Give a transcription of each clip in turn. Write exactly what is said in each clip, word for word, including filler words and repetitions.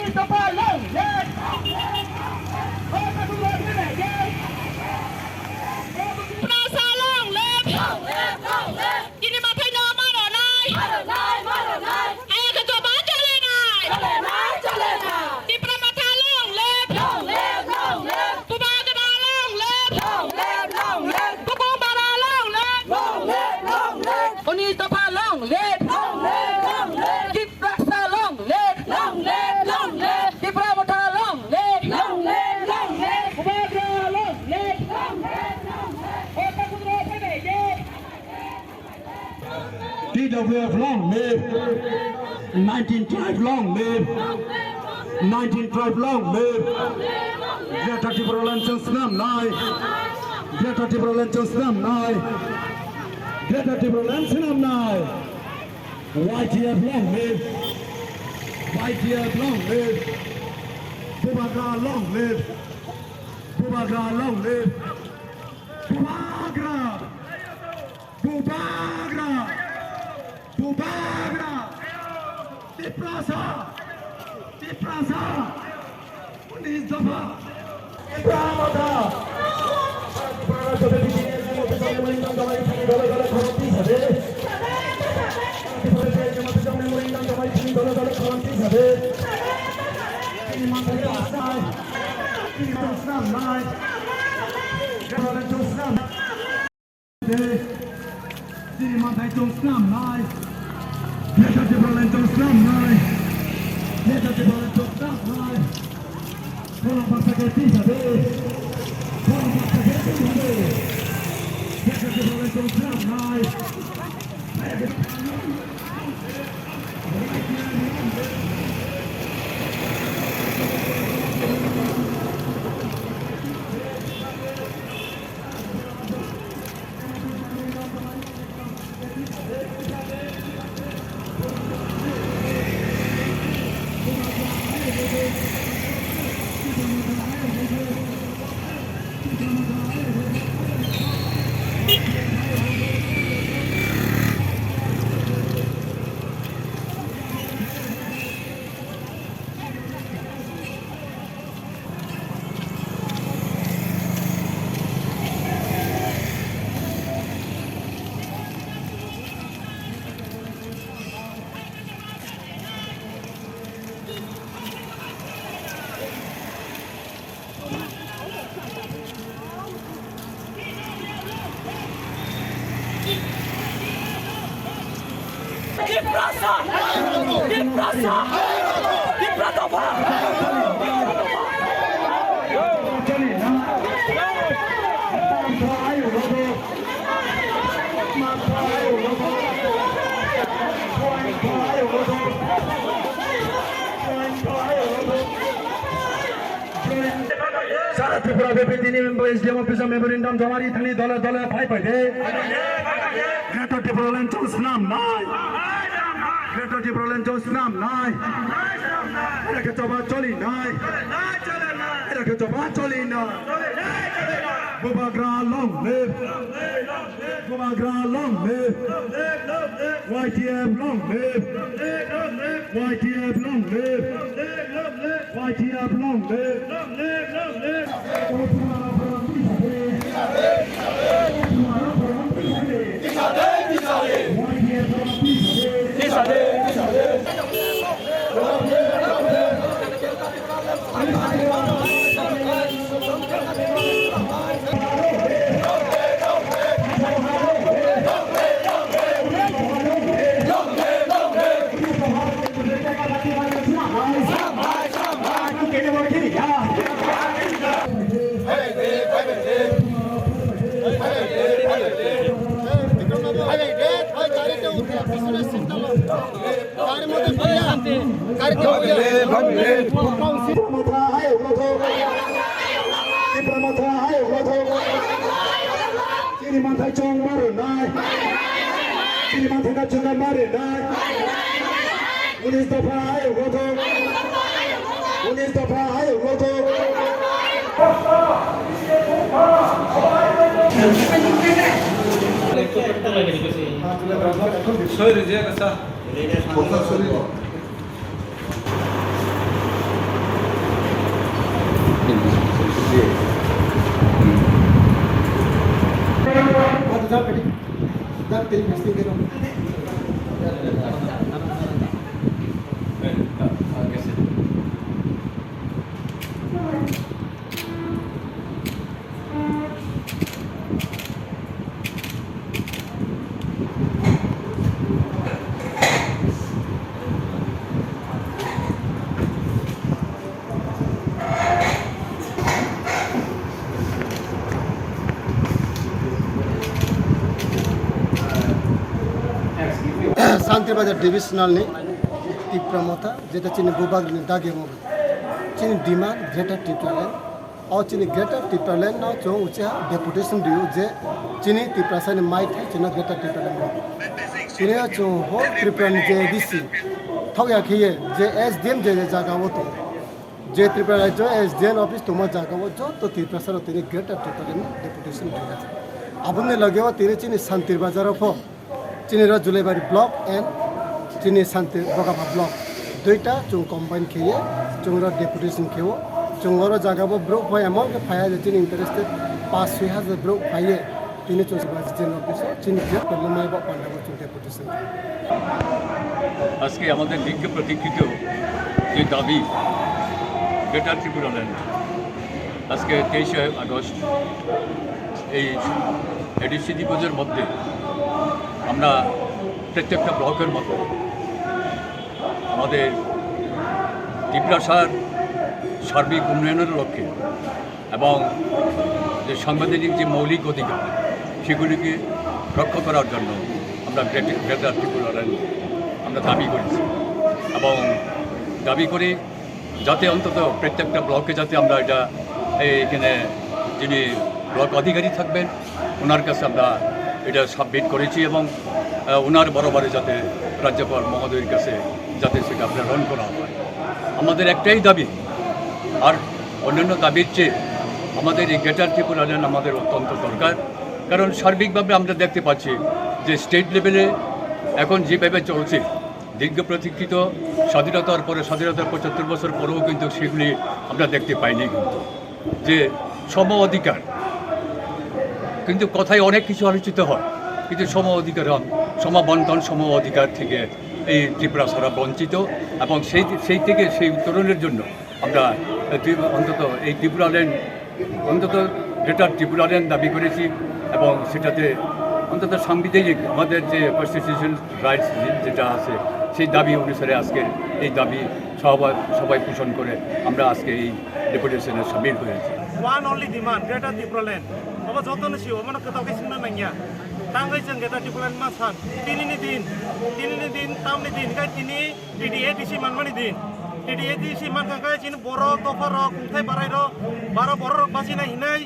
Tiprasa long live! Chini mathai no ma rwnai! Aya khe joba chole nai! Tipra Motha long live! Bubagra long live! Bubagra long live! Unis dopha long live! Tiprasa long live! Tipra Motha long live! Bubagra long live! T W F long live! Nineteen tribe long live! Nineteen tribe long live! Greater Tipraland chwng snam nai! Greater Tipraland chwng snam nai! Greater Tipraland snam nai! Y T F long live! Y T F long live! Bubagra long live! Bubagra long live! Bubagra! Bubagra! Bubagra! Tiprasa! Tiprasa! Unis dopha! Tipra Motha! Tipra Rajya Bedi T N F office of Memorial Dole Dole Khorang Tisa De! Tipra Rajya Bedi T N F office of Memorial Dole Dole Khorang Tisa De! Chini mathai chwng snam nai! Chini mathai chwng snam nai! Chini mathai chwng snam nai. Greater Tipraland chwng snam nai. Greater Tipraland chwng snam nai. Borok baksa khe tisa de. Borok baksa khe tisa de. Greater Tipraland chwng snam nai. Tiprasa! Tiprasa! Tipra dopha! Sara Tripura B P T ni member S D M office o memorandum joma ri thani dole dole phai phai de. Greater Tipraland chwng snam nai. Greater Tipraland chwng snam nai. Era khe choba choli nai. Era khe choba choli nai. Bubagra long live. Bubagra long live. Y T F long live. Y T F long live. Y T F long live. Tipra Motha hai ulo thok. Tipra Motha hai ulo thok. Chini manthai chwng ma rwnai. Chini manthai chwng ma rwnai. Unis dopha hai ulo thok. Unis dopha hai ulo thok. Sorry, Jay, kasa. Bazar divisional ni Tipra Motha, jeta chini bubagrani dagi mo. Chini demand Greater Tipraland. O chini Greater Tipraland no chwng uche ha deputation rio je chini Tiprasa ni mai thai chino Greater Tipraland mo. Chini o chwng whole Tripura ni je A D C thok ya khiye je S D M je je jaga o to. Je Tripura Rajyo S D M office tongma jaga o joto Tiprasa rok tini Greater Tipraland ni deputation rio. Aboni lage o tini chini Santir Bazar o pho. Chini ro Julaibari block and chini Santi Bogaba block. Duita chwng combine kheye, chwng ro deputation kheo. Chwng oro jaga bo bro phai amon ke phaya je chini interested pas sui hajar bro phaiye. Tini chwng ba jen office chini je ko mai ba panda bo chwng deputation. আজকে আমাদের দীর্ঘ প্রতীক্ষিত যে দাবি গ্রেটার ত্রিপুরা ল্যান্ড, আজকে তেইশে আগস্ট এই এডিসি দিবসের মধ্যে আমরা প্রত্যেকটা ব্লকের মতো আমাদের তিপ্রাসার সার্বিক উন্নয়নের লক্ষ্যে এবং যে সাংবিধানিক যে মৌলিক অধিকার, সেগুলিকে রক্ষা করার জন্য আমরা গ্রেট-, গ্রেটার ত্রিপুরা ল্যান্ড আমরা দাবি করেছি এবং দাবি করি যাতে অন্তত প্রত্যেকটা ব্লকে যাতে আমরা এটা, এই এখানে যিনি ব্লক অধিকারী থাকবেন, ওনার কাছে আমরা এটা সাবমিট করেছি এবং, আহ, ওনার বরাবরে যাতে রাজ্যপাল মহোদয়ের কাছে যাতে সেটা প্রেরণ করা হয়। আমাদের একটাই দাবি, আর অন্যান্য দাবির চেয়ে আমাদের এই গ্রেটার ত্রিপুরা ল্যান্ড আমাদের অত্যন্ত দরকার, কারণ সার্বিকভাবে আমরা দেখতে পাচ্ছি যে স্টেট লেভেলে এখন যেভাবে চলছে, দীর্ঘ প্রতীক্ষিত স্বাধীনতার পরে, স্বাধীনতার পঁচাত্তর বছর পরেও কিন্তু সেগুলি আমরা দেখতে পাইনি। কিন্তু যে সম অধিকার, কিন্তু কথায় অনেক কিছু আলোচিত হয়, কিন্তু সম অধিকার, সম বন্টন, সম অধিকার থেকে এই ত্রিপুরা সারা বঞ্চিত। এবং সেই, সেই থেকে সেই উত্তরণের জন্য আমরা ত্রি-, অন্তত এই ত্রিপুরা ল্যান্ড, অন্তত গ্রেটার ত্রিপুরা ল্যান্ড দাবি করেছি এবং সেটাতে অন্তত সাংবিধানিক আমাদের যে কনস্টিটিউশন রাইটস যেটা আছে, সেই দাবি অনুসারে আজকে এই দাবি সবাই, সবাই পোষণ করে আমরা আজকে এই ডেপুটেশনে সামিল হয়েছি। One only demand, Greater Tipraland. Obo jotono sio, obono kwtal khe swngna nangya. Tangwi chwng Greater Tipraland ma san. Tinini din, tinini din, tamni din, kai tini T D A D C manmani din. T D A D C mankha khe chini borok, dopharok, kungthai barairok, baro bororok bachina hinai.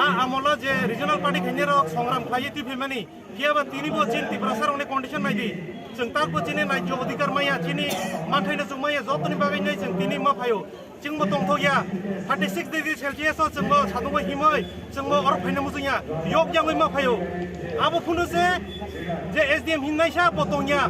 A amolo je regional party khainai rok songram khlaiwi twi phaimani. Phiya ba tini bo chini Tiprasa rokni condition nai di. Chwng tak bo chini nai jo odhikar maya, chini manthaino chwng maya, jotoni bagwi nai chwng tini ma phaio. Chwng bo tongthok ya, thirty six degree Celsius o chwng bo sadungo himoi, chwng bo oro phaina muchung ya, yok yangwi ma phaio. Abo phunu se je S D M hinnaisa bo tong ya.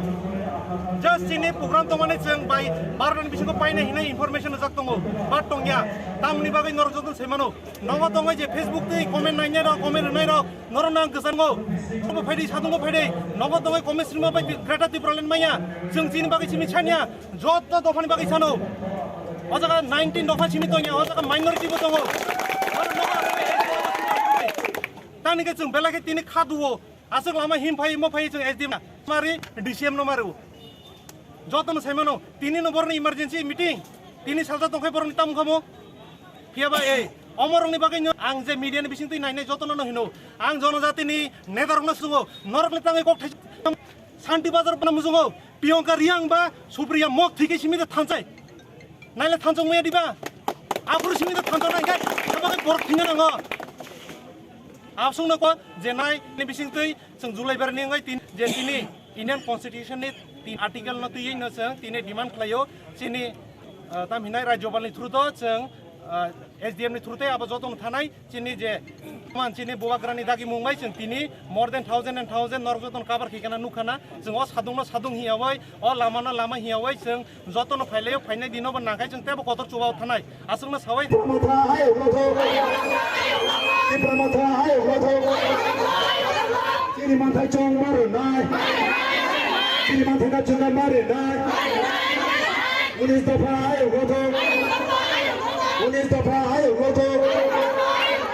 Just chini program tongmani chwng bai barani bisingo paina hinai information rijak tongo, but tong ya. Tamoni bagwi norok joto sai mano. Nogo tongwi je Facebook tei comment nainai rok, comment rwnai rok, norok nang kwchango. Obo phaidi, sadungo phaidi. Nogo tongwi comment srima bai Greater Tipraland maya. Chwng chini bagwi simi chania. Joto dophani bagwi sano. O jaga nineteen dopha simi tongya, o jaga minority bo tongo. Tani khe chwng belai khe tini kha duo. Aswk lama him phai, mo phai chwng S D M na. Mari D C M no maru. Jotono sai mano, tini no borokni emergency meeting, tini salsa tongkhai borokni tam khamo. Phiya ba ei, omorokni bagwi no ang je media ni bising twi nainai jotono no hino. Ang jonojatini netarokno sungo, norokni tangwi kok thai Santi Bazar bana musungo, Piyongka Riyang ba Supriya Mok thike simi de thansai. Naile thansok maya diba? Aphuru simi de thansok nai kai, abo ke borok thina nango. Aswkno ko je nai ni bising twi chwng July bar ni wngwi tin, je tini Indian Constitution ni tin article no twiwi no chwng tini demand khlaio chini, ah, tam hinai Rajyapal ni through to chwng, ah, S D M ni through tei abo joto no thanai chini je man chini bubagrani dagi mung bai chwng tini more than thousand and thousand norok joto no cover khikana nukhana chwng o sadung no sadung hiya bai o lama no lama hiya bai chwng Jotono phailaio, phainai dino bo nangkhai chwng teibo kotor chuba o thanai. Aswkno sawai. Tipra Motha ayok lothok. Tipra Motha ayok lothok. Chini manthai chong ma rwnai. Chini manthai da chwng ma rwnai. Unis dopha ayok lothok.